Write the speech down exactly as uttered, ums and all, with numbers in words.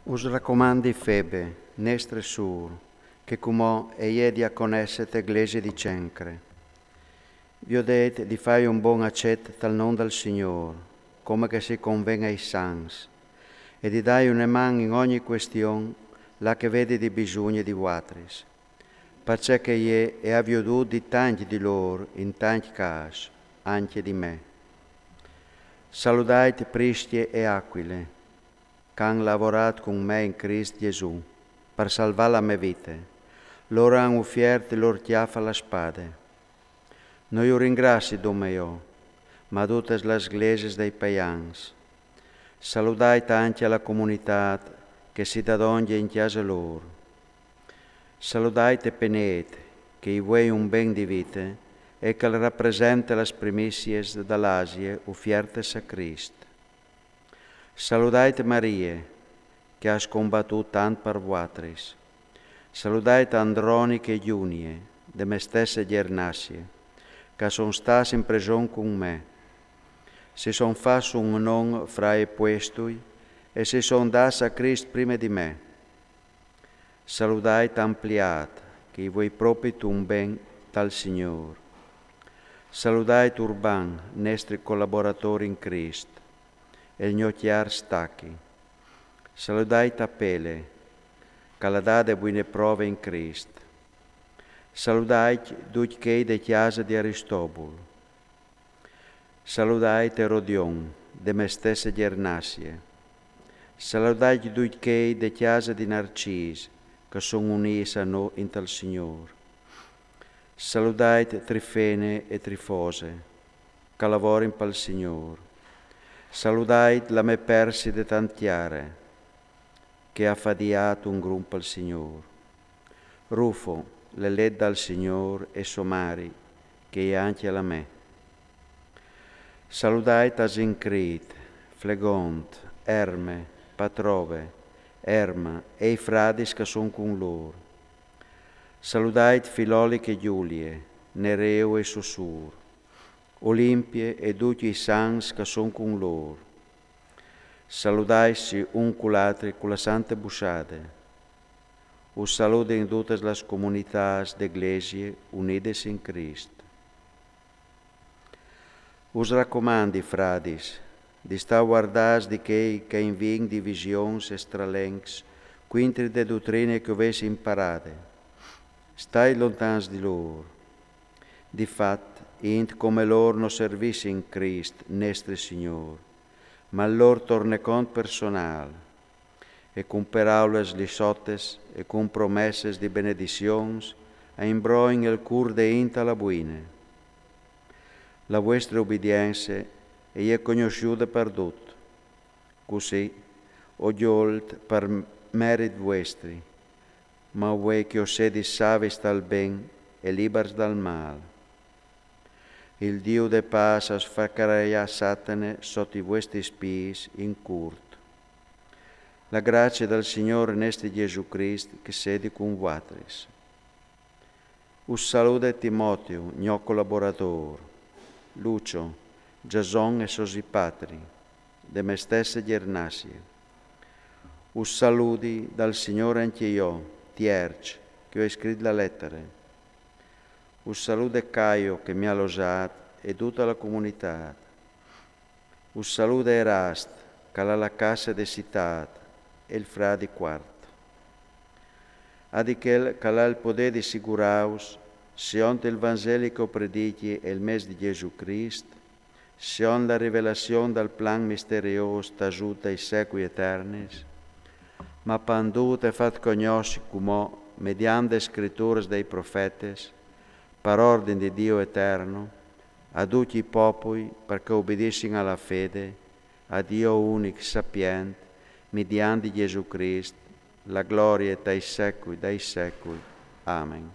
Us racomandi Febe, nestre sûr, che cumò e je diaconesse te glesie di Cencre. Viodeit di fai un bon acet tal non dal Signor, come che si conven ai sans, e di dai une man in ogni question là che vedi di bisugne di vuatris. Parcè che je e à viodut di tanti di lor in tanti cas, anche di me. Saludait Pristie e Aquile, che han lavorat cun me in Crist Gesù, par salvà la me vite. Lor han ufiert il lor tiaf a la spade. No ju ringrazi dome jo, ma dutas las glesias dai paians. Saludait anche a la comunità che si dadonge in chiase lor. Saludait Epenet, che i vuei un ben di vite e che al rapresente las primissias da l'Asie ufiertes a Crist. Saludait Marie, che has combatut tant par vuatris. Saludait Andronic e Giunie, de me stesse Gernasie, che son stats in preson cun me. Si son fats un non fra e puestui e si son dats a Crist prime di me. Saludait Ampliat, che i vuei propit un ben tal Signor. Saludait Urban, nestri colaboratori in Crist, e il gno chiar Stachi. Saludait Apele, che al à dade buine prove in Crist. Saludait ducj chei de chiase di Aristobul. Saludait Erodion, de me stesse Gernasie. Saludait ducj chei de chiase di Narcis, che son units a no intal Signor. Saludait Trifene e Trifose, che lavorin pal Signor. Saludait la me Persi de tant chiare, che ha fadiat un grum pal Signor. Rufo, l'elet dal Signor, e so mari, che e je anche la me. Saludait Asincrit, Flegont, Erme, Patrobe, Erma e i fradis che son cun lor. Saludait Filolic e Giulie, Nereu e so sûr, Olimpie e ducj i sans che son cun lor. Saludaitsi un cul altri cu la sante bussade. Us saludin dutas las comunitâts de glesie unides in Crist. Us racomandi, fradis, di stâ vuardâts di chei che a invin divisions e stralencs cuintri de dutrine che o vês imparade. Stait lontans di lôr. Di fat, int come lôr no servissin Crist, nestri Signôr, ma il lôr tornecont personâl, e cun peraulas lissotas e cun promessas di benedizions a imbroin il cûr de int a la buine. La vuestre ubidience e je cognossude par dut. Cussì o gjolt par merit vuestri, ma o vuei che o sedis savis tal ben e libars dal mâl. Il Diu de pâs al sfracaraia Satane sot i vuestris pîts in curt. La grazie dal Signôr nestri Gesù Crist che sedi cun vuatris. Us salude Timotiu, gno colaboradôr, Lucio, Giason e Sosipatri, de me stesse Gernasie. Us saludi dal Signôr ancje jo, Tierç, che o ai scrit la letare. Us salude Caio, che mi à losât, e duta la comunitât. Us salude Erast, che al à la casse de citât, e il fradi Quart. A di chel che al à il podê di sigurâus, se ont il Vanzeli che o predichi e il mez di Gesù Crist, se ont la rivelazion dal plan misteriôs tasût dai secui eternis, ma pandût e fat cognossi cumò, mediant des Scrituras dai profetis, par ordin di Diu eterno, a ducj i popui, par che o ubidissin a la fede, a Dio unic, sapient, midiant di Gesù Crist, la glorie tai secui dai secui. Amen.